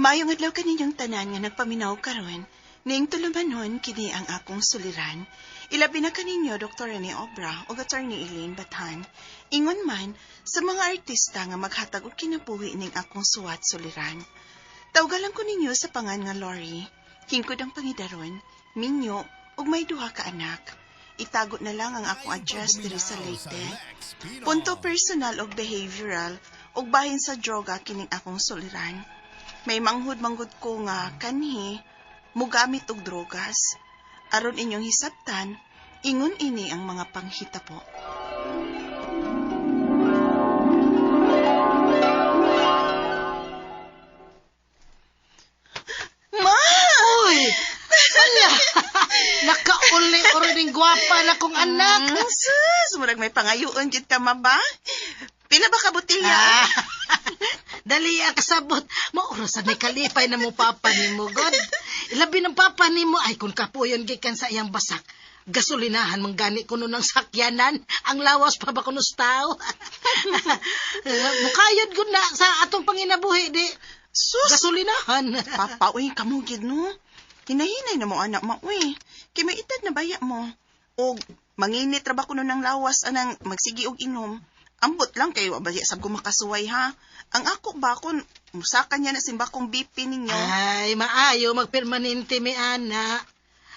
Maayong adlaw kaninyong tanan nga nagpaminaw karon. Ning tulumanon kini ang akong suliran. Ilabi na kaninyo Dr. Rene Obra ug Attorney Elaine Bathan. Ingon man sa mga artista nga maghatag og kinabuhi ning akong suwat suliran. Tawgalan ko ninyo sa pangan nga Lori. Hingkod ang pangidaron, minyo ug may duha ka anak. Itago na lang ang akong address diri sa Leyte. Punto personal og behavioral ug bahin sa droga kining akong suliran. May manghud manggod ko nga kanhi mugamit og drogas. Aron inyong hisabtan, ingon ini ang mga panghitabo. Ma! Uy! Wala! Nakauli rin gwapa na kong anak. Sus, murag may pangayoon gid ka ma ba? Pila ba ka botelya? Ah, dali ang kasabot. Maorasan ni kalipay na mo papa nimo God. Ilabi ng papa nimo ay kung kapuyon gikan sa iyang basak. Gasolinahan man gani kuno ng sakyanan. Ang lawas pa ba kuno sa tao? Mukayod gud na sa atong panginabuhi di. Sus! Gasolinahan. Papa, uy, kamo gid no. Hinahinay na mo anak ma, uy. Kay may edad na baya mo. Og manginit ra ba kuno ng lawas anang magsigi og inom. Ambot lang kayo, baya sab ko makasuway ha. Ang ako ba kun musaka niya na simba kong BP ninyo. Ay, maayo magpermanente mi ana.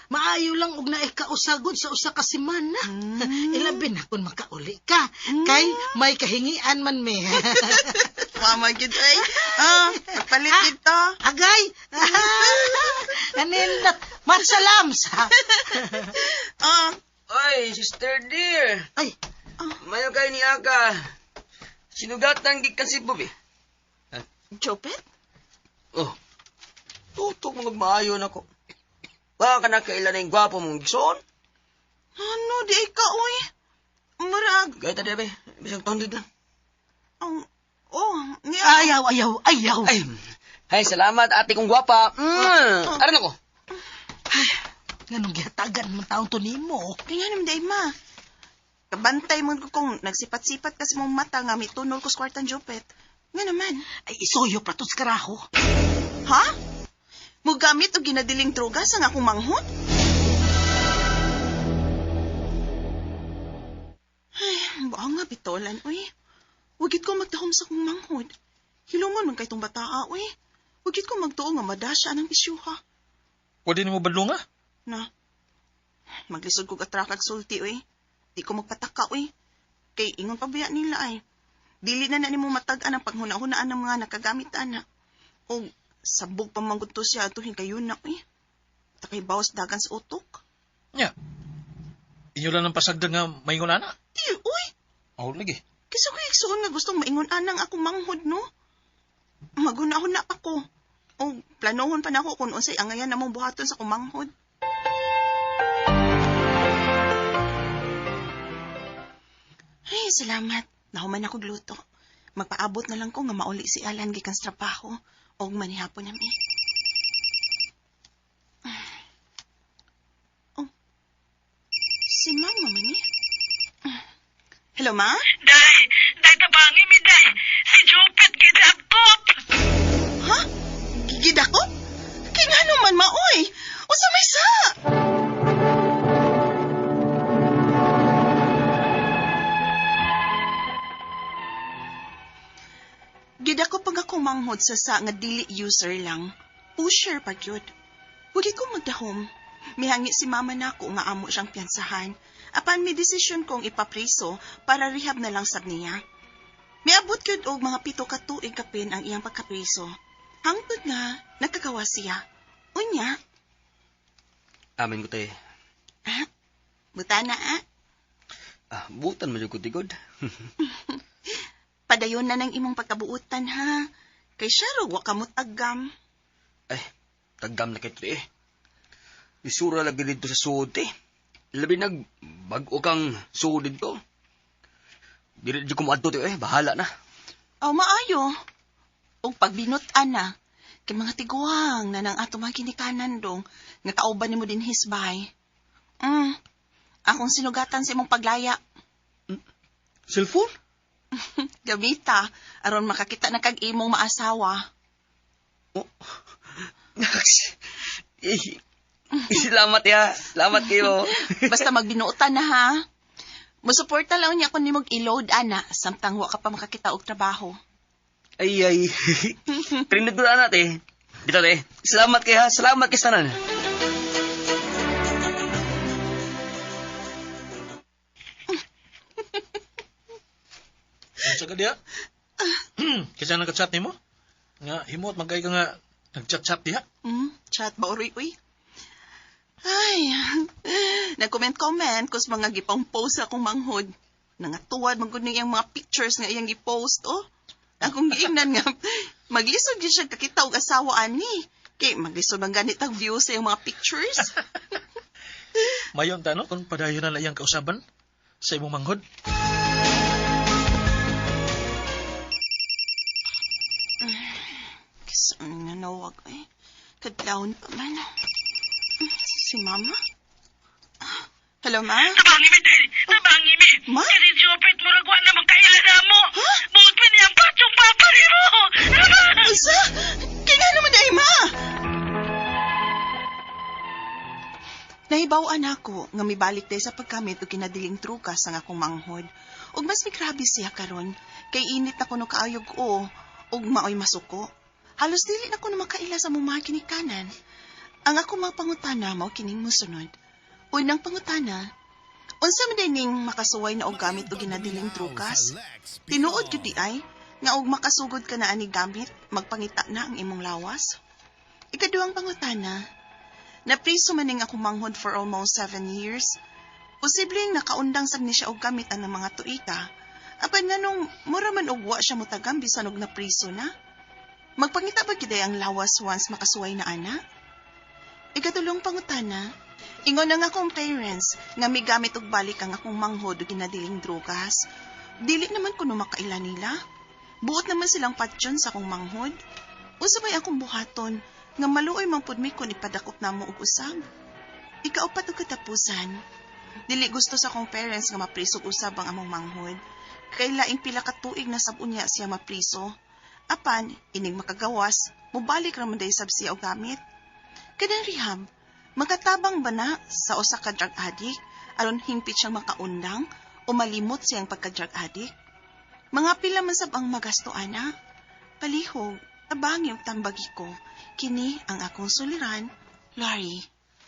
Maayo lang og naikausagod sa usa ka semana. Ilabi na kung makauli ka. Kay may kahingian man mi. Mama gid ay. Ah, pagpalit dito. Agay. Anindot. Matsalams. Ah, Oy, sister dear. Ay, Mayo kay ni Aka. Sinugatan gikan si Bob eh. Jopet? Oh. Tutok mo maayo nako. Wa ka na kailan ng gwapo mong gison. Ano, di ka, uy. Murag, Gayta debe, bisag tondid lang. ang, oh, niya. Ayaw, ayaw, ayaw. Ay, ay salamat ate kong gwapa. Aran ako. Ay, nganong gihatagan man taong to nimo? Kaya naman, day, ma. Kabantay mo ko kung nagsipat-sipat kasi mong mata nga may tunol ko sa kwartang Jopet. Nga naman. Ay, isuyo pa to sa karaho. Ha? Mugamit og ginadiling droga sa nga akong manghod? Ay, buang nga bitolan, uy. Wagit ko magdahom sa akong manghod. Hilumon man kay tong bataa, uy. Wagit ko magtuo nga madasya ng bisyuha. Pwede nimo badlong ah? Na, maglisod kog atrakag sulti, uy. Di ko magpataka, uy. Kay ingon pa biya nila, ay. Dili na na nimo matag-an ang paghuna-hunaan ng mga nakagamit ana. O sabog pa man gud to siya atuhin kayo na, uy. Takay bawas dagan sa utok. Nya. Inyo lang ng pasagdan nga maingon ana. Di, uy. Oh, lagi. Kisa ko igsuon nga gustong maingon anang akong manghod, no? Maghuna-huna pa ko. O planohon pa nako kung unsay angayan namong buhaton sa akong manghod. Ay, salamat. Nahuman ako gluto. Magpaabot na lang ko nga mauli si Alan gikan sa trabaho og manihapon nami. Oh. Si Mama man ni. Hello, Ma? Day, day tabangi mi day. Si Jupet gidakop. Ha? Gidakop? Kay ngano man maoy? Usa may sa? Gidako pag ako manghod sa sa nga dili user lang. Pusher pa gyud. Wagi ko magdahom. Mihangi si mama nako nga amo siyang piyansahan. Apan may desisyon kong ipapriso para rehab na lang sab niya. Miabot gyud og mga 7 ka tuig kapin ang iyang pagkapriso. Hangtod nga nagkagawa siya. Unya, Amin ko te. ah, buta na ah. Ah, butan man jud ko tigod. Padayon na ng imong pagkabuutan ha. Kay siya ro wa kamot agam. Ay, tagam na kay eh. Isura lagi dito sa suod eh. Labi nag bag-o kang suod dito. Dili di ko moadto eh, bahala na. Aw maayo. Og pagbinut-an na kay mga tiguang na nang ato mga ginikanan dong nga kauban nimo din hisbay. Akong sinugatan sa imong paglaya. Cellphone? Gamita aron makakita na kag imong maasawa. Oh. Eh, salamat ya. Salamat kayo. Basta magbinuotan na ha. Musuporta lang niya kung nimog i-load ana samtang wa ka pa makakita og trabaho. Ay, ay. Trinod ko na natin. Dito, te. Salamat kayo, ha. Salamat kay tanan. Unsa ka diha? Kasi nag-chat nimo? Nga himot magkay ka nga nag-chat-chat diha. Chat ba uroy uy? Ay, nag-comment-comment kus mga gipang post akong manghod. Nangatuwad man gud iyang mga pictures nga iyang gipost oh. Akong giingnan nga maglisod gyud siya kakita og asawa ani. Kay maglisod man ganit ang views sa iyang mga pictures. Mayon ta no kung padayon na lang iyang kausaban sa imong manghod. Kasi nga nawag eh. Kadlawon pa man. Si mama? Ah, hello, ma? Tabangi mi, dahil. Tabangi mi. Ma? Si Jupit, murag wa na magkaila na mo. Buot mi niyang patsong papa ni mo. Unsa? Kaya nga naman ay, ma! Nahibaw-an ako nga mibalik day sa pagkamit og kinadiling trukas ang akong manghod. Ug mas migrabe siya karon kay init na kuno kaayog o ug maoy masuko. Halos dili na kuno makaila sa mong mga ginikanan. Ang akong mga pangutana mao kining mosunod. Unang pangutana, unsa man day ning makasuway na og gamit og ginadiling trukas? Tinuod gyud di ay nga og makasugod ka na ani gamit, magpangita na ang imong lawas. Ikaduhang pangutana, napriso man ning akong manghod for almost 7 years. Posibleng nakaundang sab ni siya og gamit ang mga tuika. Apan nganong mura man og wa siya mutagam bisan og napriso na. Magpangita ba gyud ang lawas once makasuway na ana? Ikatulong pangutana, ingon ang akong parents nga migamit og balik ang akong manghod og ginadiling drugas. Dili naman kuno makaila nila. Buot naman silang patyon sa akong manghod. Unsa may akong buhaton nga maluoy man pud mi kun ipadakop namo og usab. Ikaupat ug katapusan. Dili gusto sa akong parents nga mapriso usab ang among manghod. Kay laing pila ka tuig na sab unya siya mapriso. Apan, inig makagawas, mobalik ra man day sab siya og gamit. Kanang rehab, makatabang ba na sa usa ka drug addict aron hingpit siyang makaundang o malimot siyang pagka-drug addict? Mga pila man sab ang magasto ana. Palihog, tabangi og tambagi ko. Kini ang akong suliran, Larry.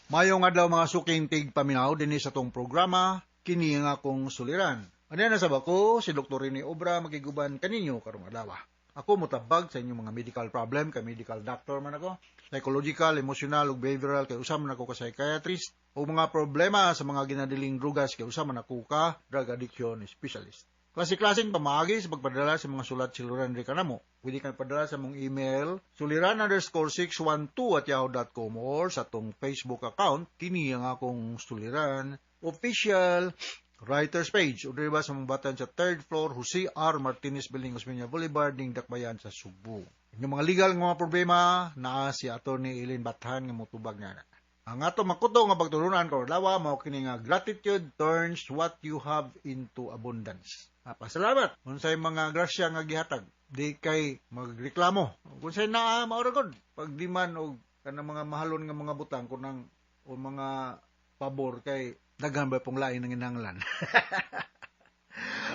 Mayong adlaw mga suking tigpaminaw dinhi sa tong programa kini ang akong suliran. Ano na sa bako si Dr. Rene Obra makiguban kaninyo karong adlaw. Ako motabag sa inyong mga medical problem kay medical doctor man ako, psychological, emotional ug behavioral kay usa man ako ka psychiatrist, o mga problema sa mga ginadiling drugas kay usa man ako ka drug addiction specialist. Klase-klaseng pamaagi sa pagpadala sa mga sulat siluran ri kanamo. Pwede ka padala sa mong email suliran_612@yahoo.com or sa atong Facebook account kini ang akong suliran official writers page o diri ba sa mong button sa third floor Jose R. Martinez Building, Osmeña Boulevard, ning Dakbayan sa Sugbo. Inyong mga legal nga mga problema naa si Attorney Eileen Bathan nga motubag nga na. Ang ato makuto nga pagtulunan karon adlaw mao kini nga gratitude turns what you have into abundance. Ah, pasalamat unsay mga grasya nga gihatag, di kay magreklamo. Kung say naa mao ra gud. Pag di man og kanang mga mahalon nga mga butang kunang o mga pabor kay daghan ba pong lain ang inanglan.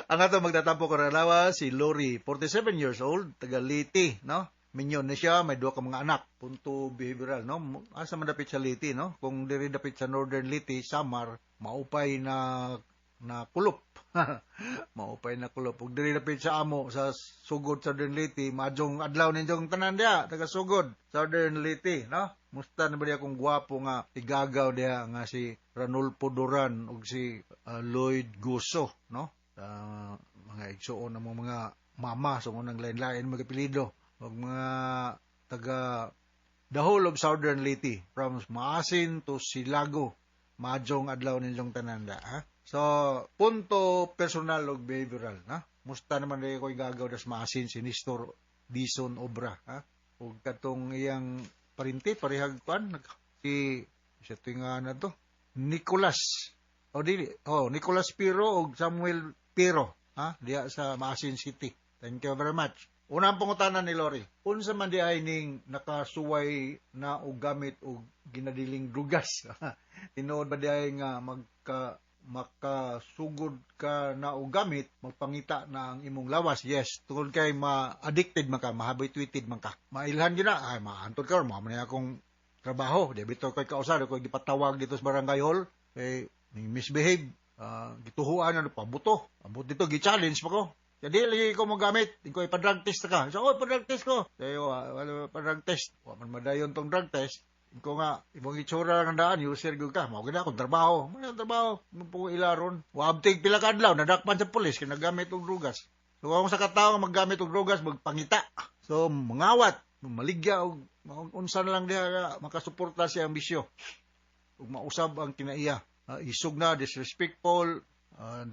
Ang ato magtatampo karon adlaw si Lori, 47 years old, taga Leyte, no? Minyo na siya, may duha ka mga anak. Punto behavioral, no? Asa man dapit sa Leyte, no? Kung diri dapit sa Northern Leyte, Samar, maupay na na kulop. Maupay na kulop. Ug diri dapit sa amo sa sugod Southern Leyte, maadjong adlaw ninyong tanan diha, taga sugod Southern Leyte, no? Musta na ba diha akong gwapo nga igagaw diha nga si Ranulfo Duran ug si Lloyd Guso, no? Mga igsuon ng mga mama sa unang lain-lain mga apelyido ug mga taga the whole of Southern Leyte from Maasin to Silago, maadjong adlaw ninyong tanan da, ha? So punto personal ug behavioral, na musta naman rin ko igagaw das Maasin si Nestor Dison Obra, ha, ug katong iyang parinti parehag kuan si sa tuwing na to Nicolas o dili oh Nicolas Piro og Samuel Piro, ha, diha sa Maasin City. Thank you very much. Unang pangutana ni Lori, unsa man di ay ning nakasuway na og gamit og ginadiling drugas? Tinuod ba di ay nga makasugod ka na og gamit, magpangita na ang imong lawas? Yes, tungod kay ma-addicted man ka, ma-habituated man ka. Mailhan gyud na, ay maantod ka, mao man akong trabaho. Di bitaw kay kausa, di ko gipatawag dito sa barangay hall, kay ning misbehave, gituhuan na pabuto. Abot dito, gi-challenge pa ko. Kaya di lagi ko mogamit, di ko ipa-drug test ka. So, oh, pa-drug test ko. Sayo, wala pa-drug test. Wa man madayon tong drug test. Ko nga, imong itsura ng daan, user gyud ka. Mao gid akong trabaho. Mao akong trabaho. Mo po ilaron. Waabtig pila ka adlaw, nadakpan sa pulis kay nagamit og drugas. So kung sa katao nga maggamit og drugas, magpangita. So mangawat, maligya og unsa na lang diha nga makasuporta siya ang bisyo. Ug mausab ang kinaiya. Isog na, disrespectful,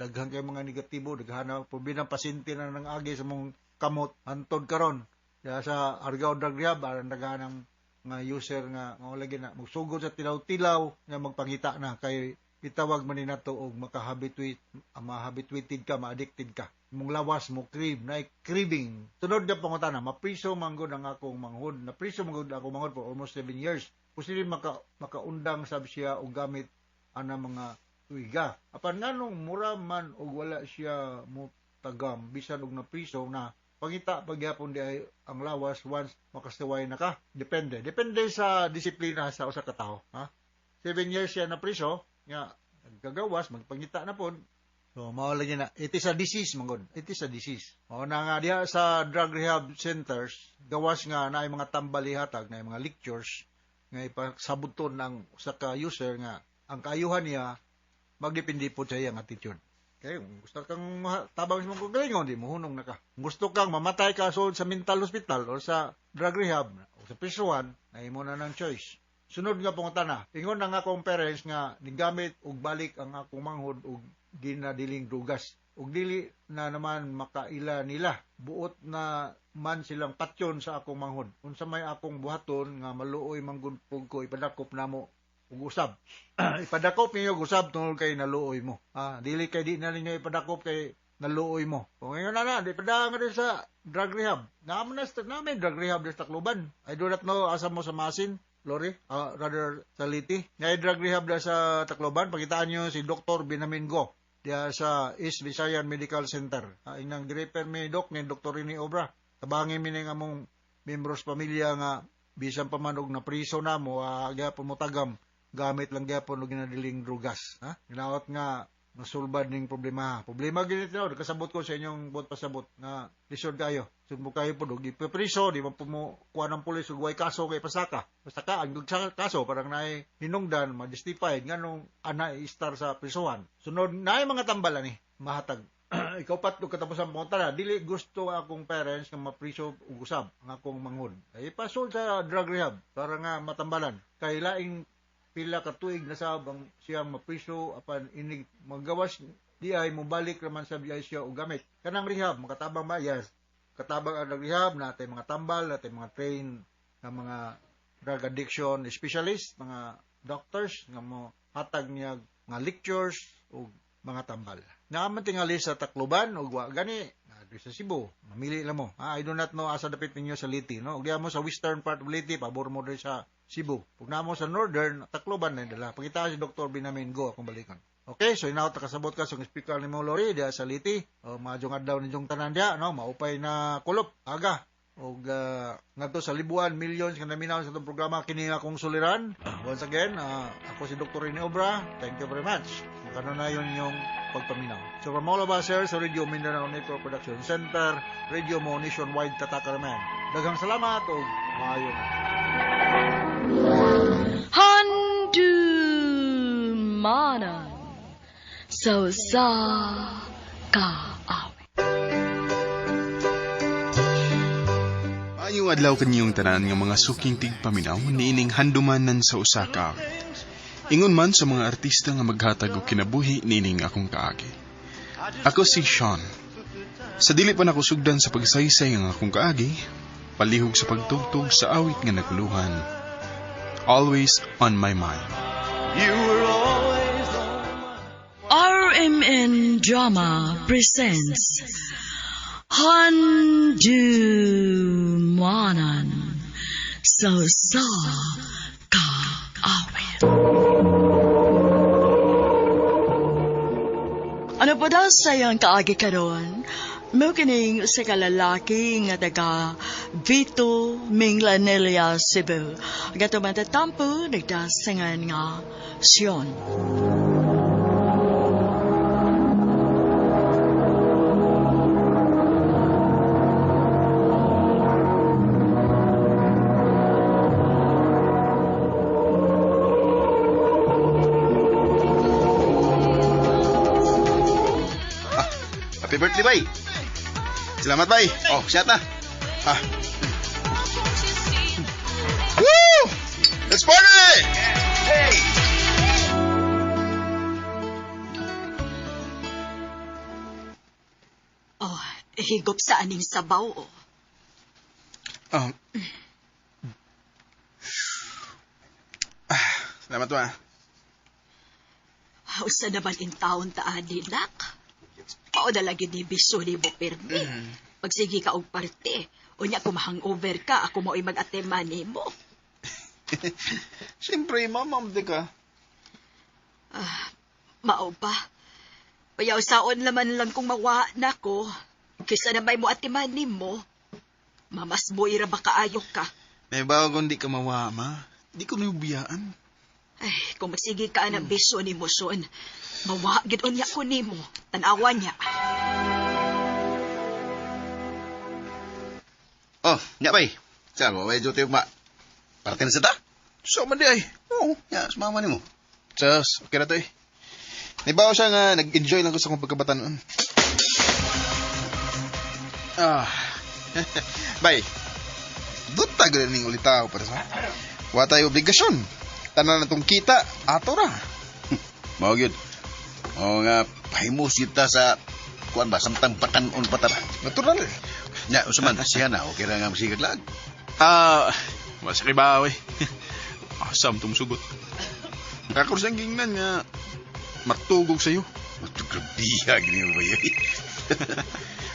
daghan kay mga negatibo, daghan na problema pasyente na nang agi sa mong kamot hantod karon. Kaya sa Argao Drug Rehab, aron daghan ang nga user nga mao lagi na magsugod sa tilaw-tilaw nga magpangita na kay itawag man ni nato og makahabituate, mahabituated ka, ma-addicted ka. Imong lawas mo crave, na craving. Sunod na pangutana, mapriso man gud ang akong manghod. Napriso man gud akong manghod for almost 7 years. Posible makaundang sab siya og gamit ana mga tuiga. Apan nganong mura man og wala siya mo tagam bisan og napriso na, pangita pagyapon di ay ang lawas once makasuway na ka. Depende. Depende sa disiplina sa usa ka tawo, ha? 7 years siya na priso, nga nagkagawas, magpangita na pod. So mao lagi na, it is a disease man gud. It is a disease. Mao na nga diha sa drug rehab centers, gawas nga naay mga tambal ihatag, naay mga lectures nga ipasabuton ang usa ka user nga ang kaayuhan niya magdepende pod sa iyang attitude. Okay, kung gusto kang tabang sa mong kagalingon, di mohunong na ka. Kung gusto kang mamatay ka sulod sa mental hospital or sa drug rehab o sa prisuhan, na imo na ng choice. Sunod nga pangutana, ingon na nga akong parents nga nigamit og balik ang akong manghod og ginadiling drugas. Og dili na naman makaila nila. Buot na man silang patyon sa akong manghod. Unsa may akong buhaton nga maluoy manggod pug ko, ipadakop namo og usab. Ipadakop ninyo og usab tungod kay naluoy mo. Dili kay di na ninyo ipadakop kay naluoy mo. Kung ngayon na, di padaan ka din sa drug rehab. Naman na namin drug rehab sa Tacloban. I do not know asa mo sa Masin, Lori, rather sa Liti. Ngay drug rehab na sa Tacloban, pakitaan nyo si Dr. Binamin Go diya sa East Visayan Medical Center. Inang girefer mi doc ni Dr. Rene Obra. Tabangin mi ning among membros pamilya nga bisan pa man og napriso na mo, gyapon mo tagam, gamit lang gyapon og ginadiling drugas, ha? Ginaot nga masulbad ning problema. Problema gid ito, kasabot ko sa inyong buot pasabot nga lisod kayo. Sugbo kayo pod og ipipriso, di man po mo kuha ng pulis og way kaso kay pasaka. Pasaka ang kaso parang naay hinungdan, ma-justified nganong ana i-star sa prisuhan. Sunod naay mga tambal ani mahatag. Ikaw pat og katapusan pangutana, dili gusto akong parents nga mapriso og usab ang akong manghod. Ay pasol sa drug rehab para nga matambalan. Kay laing pila ka tuig na sab ang siyang mapriso apan inig magawas di ay mobalik raman sa ay siya og gamit. Kanang rehab makatabang ba? Yes. Katabang ang drug rehab, natay mga tambal, natay mga train nga mga drug addiction specialist, mga doctors nga mo hatag niya mga lectures ug mga tambal. Naaman tingali sa Tacloban ug wa gani na sa Cebu. Mamili lang mo. I do not know asa dapit ninyo sa Leyte, no? Ug diha mo sa western part of Leyte, pabor mo diri sa Cebu. Ug namo sa northern, Tacloban na dala. Pakita si Dr. Binamin Go akong balikan. Okay, so inaw takasabot ka sa speaker nimo Lori diha sa Leyte. O maadjong adlaw ninyong tanan diha, no? Maupay na kulop aga. Og ngadto sa libuan, millions nga naminaw sa atong programa kini akong suliran. Once again, ako si Dr. Rene Obra. Thank you very much. Makano na yung pagpaminaw. So from all of us here sa Radio Mindanao Network Production Center, Radio Mo Nationwide Tatakaraman. Daghang salamat ug maayo na. Handumanan sa usa ka awit. Maayong adlaw kaninyong tanan nga mga suking tigpaminaw niining handumanan sa usa ka awit. Ingon man sa mga artista nga maghatag og kinabuhi niining akong kaagi. Ako si Sean. Sa dili pa nakusugdan sa pagsaysay ang akong kaagi, palihog sa pagtugtog sa awit nga naguluhan. Always on my mind. You were always on RMN Drama presents Handumanan sa usa ka awit. Ano po daw sa iyang kaagi karon? Mao kining usa ka lalaki nga taga Vito Minglanilla, Cebu. Gato man tatampo nagdasangan nga Sion. Happy birthday, bay! Salamat, bay! Oh, shot na! Ah. Woo! Let's party! Hey! Oh, higop sa aning sabaw, oh. Salamat, ma. Usa naman in taon ta ani, nak. Pao na lagi ni biso ni mo pirmi. Pagsige ka og parte. Unya kung hangover ka, ako mo'y mag-atema nimo. Siyempre, mama, di ka. Mao ba? Payaw saon laman lang kung mawa na ko. Kaysa na may mo atiman nimo. Mamas boy ra ba kaayo ka? May bago kung di ka mawa, ma. Di ko nabiyaan. Ay, kung magsige ka ng biso ni mo, son, mawa gid unya ko nimo. Tanawa niya. Oh, nya bay. Sa mo way duty ma. Parte na sa ta? So man di ay. Oo, nya sumama nimo. Sus, okay na to eh. Nibaw siya nga, nag-enjoy lang ko sa akong pagkabatanon. Ah. Bay. Duta gud ning ulitaw para sa. Wa tayo obligasyon. Tanan na tong kita, ato ra. Mao gyud. O nga pahimos kita sa kuan ba samtang batan-on pa ta ba. Natural. Nya unsa man siya na okay ra nga masigag lag. Ah, masakit ba eh. Asam tumusugot. Kakor siyang gingnan nga matugog sa'yo. Matugrabiha gini mo ba yun?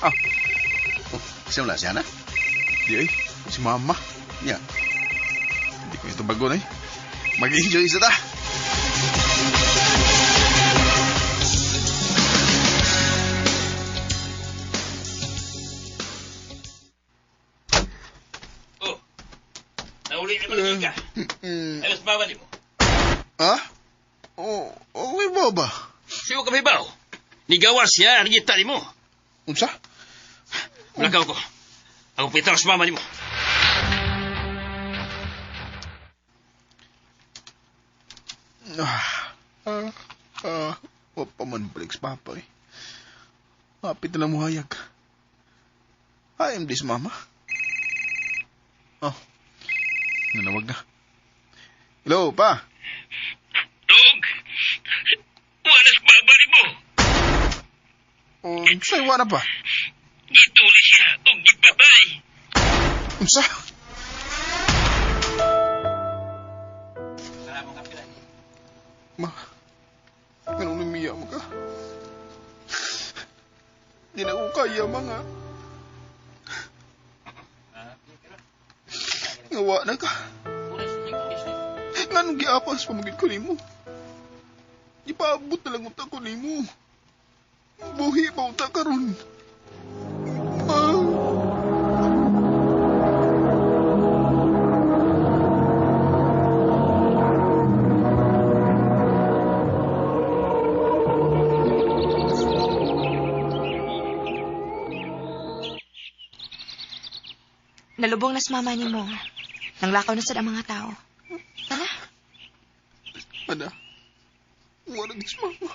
Ah. Oh, siya wala siya na? Di ay, si mama. Nya. Hindi ko ito bago na eh. Mag-enjoy sa ta. Oh, nauli na malaki ka. Ayos mama ni mo. Ha? Oh, okay ba ba? Siyo ka babaw. Nigawa siya, nagita ni mo. Unsa? Lakaw ko. Ako pitaw sa mama ni mo. Wa pa man balik sa papa eh. Hapit na lang mo hayag. I am this mama. Oh, nanawag na. Hello, pa. Dog! Wala sa baba ni mo. Oh, sa'yo wala pa. Gituli siya og gipatay. Unsa? Ma, ganun lumiya mo ka. Di na ko kaya, mga. Ngawa na ka. Nganong giapas pamagid ko nimo? Ipaabot na lang unta ko nimo. Buhi pa unta karon. Ma. Nalubong na sa mama ni mo. Nanglakaw na sad ang mga tao. Tara. Ana, wala gis mama.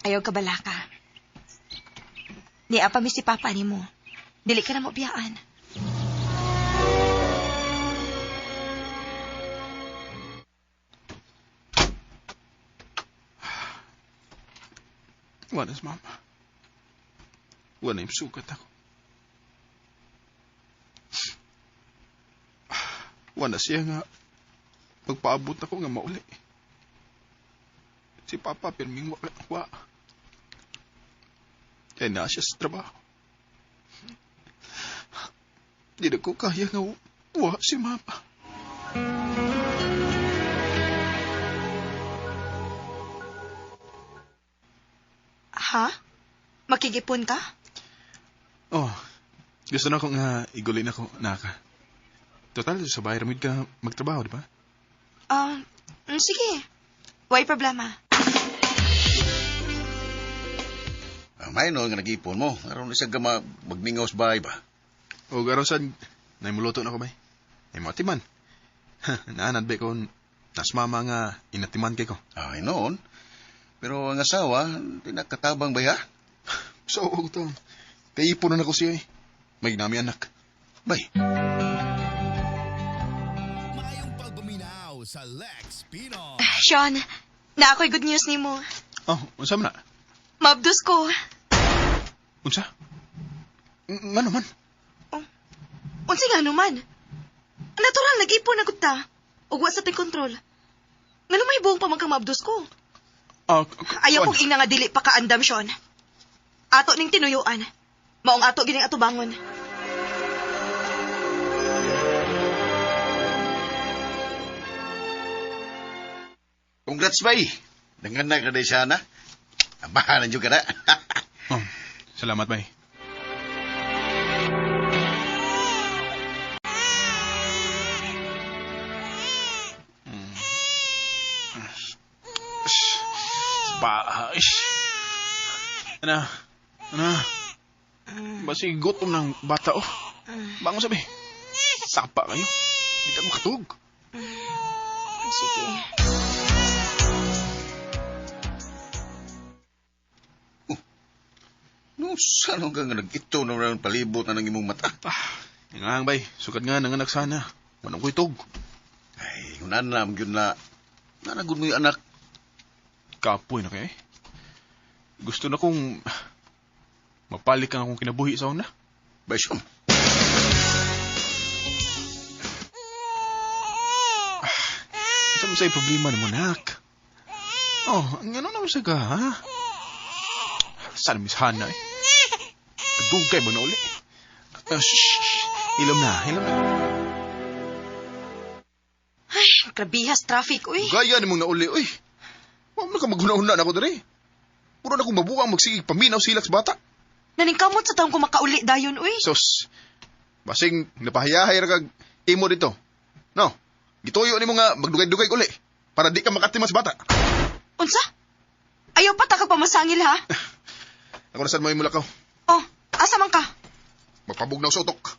Ayaw ka balaka. Di apa mi si papa ni mo. Dili ka na mo biyaan. Wala sa mama. Wala yung sugat ako. Wala siya nga magpaabot ako nga mauli. Si Papa pirming wa. Kaya na siya sa trabaho. Di na ko kaya nga wa si mama. Ha? Makigipon ka? Oh, gusto na ko nga igulin ako, naka. Total, sa bahay ramid ka magtrabaho, di ba? Sige. Way problema. May no nga nag-ipon mo. Aron isa ka magmingaw sa bahay ba? O aron sad, naimuluto na ko bay. Naimatiman. Naanad ba ko, nas mama nga inatiman kay ko. Ay noon. Pero ang asawa, di nakatabang ba ya? So, og taon. Kay ipon na ko siya eh. May nami anak. Bay. Maayong pagpaminaw sa Lex Pino. Sean, na ako'y good news nimo. Oh, unsa man na? Mabdus ko. Unsa? Ngano man? Unsa nga naman? Natural, nag-ipon na gud ta. Ug wa sa ting kontrol. Ngano may buong pa man kang maabdos ko? Ayaw kong ingna nga dili pa kaandam, Sean. Ato ning tinuyuan. Maong ato gining atubangon. Congrats, bay. Nanganak na siya na. Abahan na ka na. Oh, salamat, bay. Pa, ish. Ana, ana. Basi gutom ng bata, oh. Bangon sabi. Sapa kayo. Hindi ka makatug. Sige. No, saan ka nga nag-ito na rin palibot na ng imong mata? Nga bay, sukad nga nanganak sana. Manong ko itog. Ay, kung nanam yun na, nanagod mo yung anak. Kapoy na kay. Gusto na kong mapalik ang akong kinabuhi sa una. Bay, Sean. Sa mo sa'yo problema ni mo, nak? Oh, ang ano naman sa ka, ha? Sana Miss Hana, eh. Dugay mo na uli. Shh, shh. Ilom na, ilom na. Ay, grabihas traffic, uy. Gaya ni mong nauli, uy. Wa man ka maghuna-huna na ako diri. Puro na akong mabuang magsigig paminaw silak sa bata. Naningkamot sa taong kumakauli dayon, uy. Sos, basing napahayahay ra kag imo dito. No, gituyo nimo nga magdugay-dugay uli para di ka makatimas bata. Unsa? Ayaw pa ta kag pamasangil, ha? Ako na sad mo imulakaw. Oh, asa man ka? Magpabugnaw sa utok.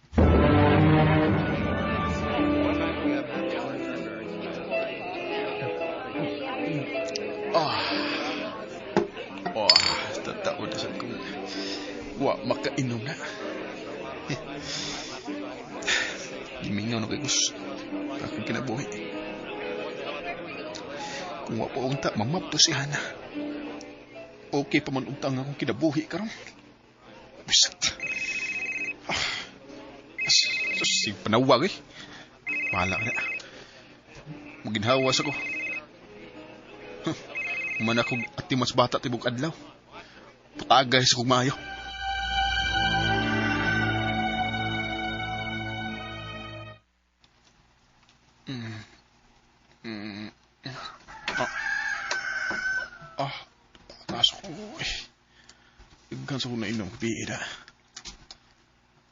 Ah. Oh, tataon na sad kong wa makainom na. Gimingaw na kay Gus. Akong kinabuhi. Kung wa pa unta, mamapto si Hana. Okay pa man unta ang akong kinabuhi karon. Bisat. Sus, panawag eh. Bahala ka na. Maginhawas ako. Huh. Man akong atimas bata tibok adlaw. Patagay sa kong maayo. Ah. Pataas ako. Eh. Daghan sa kong nainom. Bira.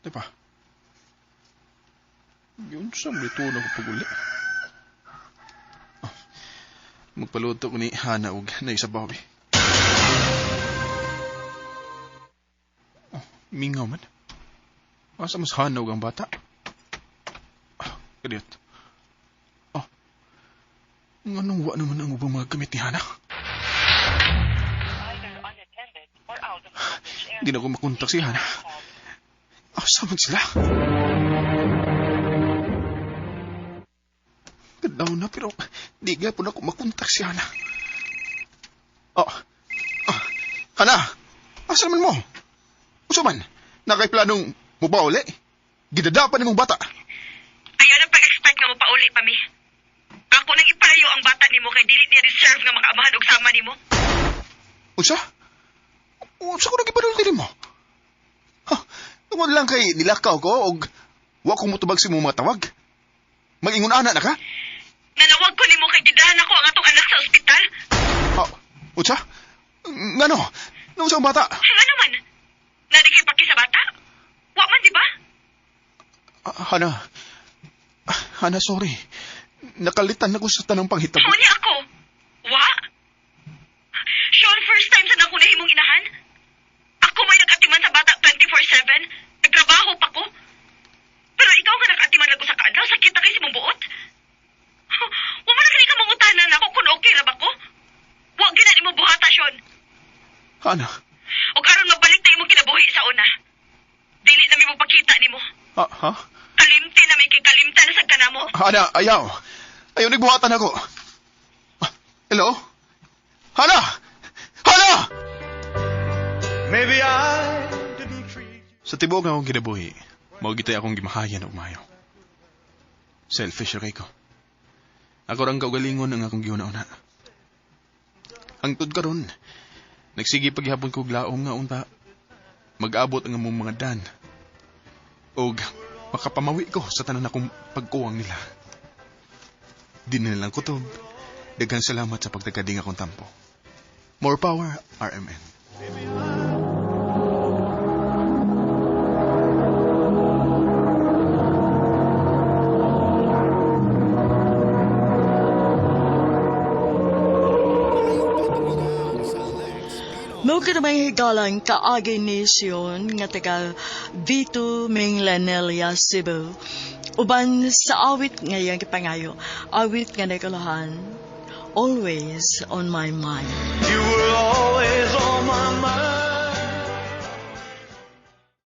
Di ba? Yun sa mlito na ko pag-uli. Oh, magpaluto ko ni Hana og naisabaw eh. Oh, mingaw man. Asa mas Hana og ang bata? Ah, kadiyot. Oh, nganong wa naman ang ubang mga gamit ni Hana? Hindi na ko makontak si Hana. Asa man sila? Ganda na pero di gyapon ako makontak si Hana. Oh, oh, Hana, asa man mo? Usa man, nakay planong mubauli? Gidadapan nimong bata. Ayaw na pag-expect nga mo pauli pa mi. Ako nang ipayo ang bata nimo kay dili niya deserve nga makaamahan og sama nimo. Unsa? Unsa ko nagipanulti nimo? Tungod lang kay nilakaw ko og wa ko motubag sa imong mga tawag. Mag-ingon ana na ka? Nanawag ko nimo kay gidahan ako ang atong anak sa ospital. Ah, unsa? Ngano? Naunsa ang bata? Ngano man? Nadi kay paki sa bata? Wa man, di ba? Hana. Hana, sorry. Nakalitan ako sa tanang panghitabo. Unya ako. Wa? Sean, first time sa nako nahimong inahan? Ako may nag-atiman sa bata 24/7. Nagtrabaho pa ko. Pero ikaw nga nag-atiman lang ko sa kaadlaw, sakit na kay si mong buot. Wa man na ka mangutanan ako kung okay ra ba ko? Wa gina nimo buhata, Sean. Hana. Og aron mabalik na imong kinabuhi sa una. Dili na mi mopakita nimo. Ah, ha? Kalimti na mi kay kalimta na sad kanamo. Hana, ayaw. Ayaw nagbuhatan ako. Ah, hello? Hana! Hana! Maybe I didn't treat Sa tibuok nga akong kinabuhi, mao gitay akong gimahayan og maayo. Selfish ra kay ko. Ako rang kaugalingon ang akong gihuna-una. Hangtod karon, nagsige paghihapon ko og laom nga unta mag-abot ang among mga dan. Og makapamawi ko sa tanan akong pagkuwang nila. Di na lang kutob. Daghang salamat sa pagtagading akong tampo. More power, RMN. Mao ka may higalang kaagi ni Sion nga taga Vito Minglanelia, Cebu. Uban sa awit nga iyang gipangayo, awit nga nagkalahan, Always on My Mind. You were always on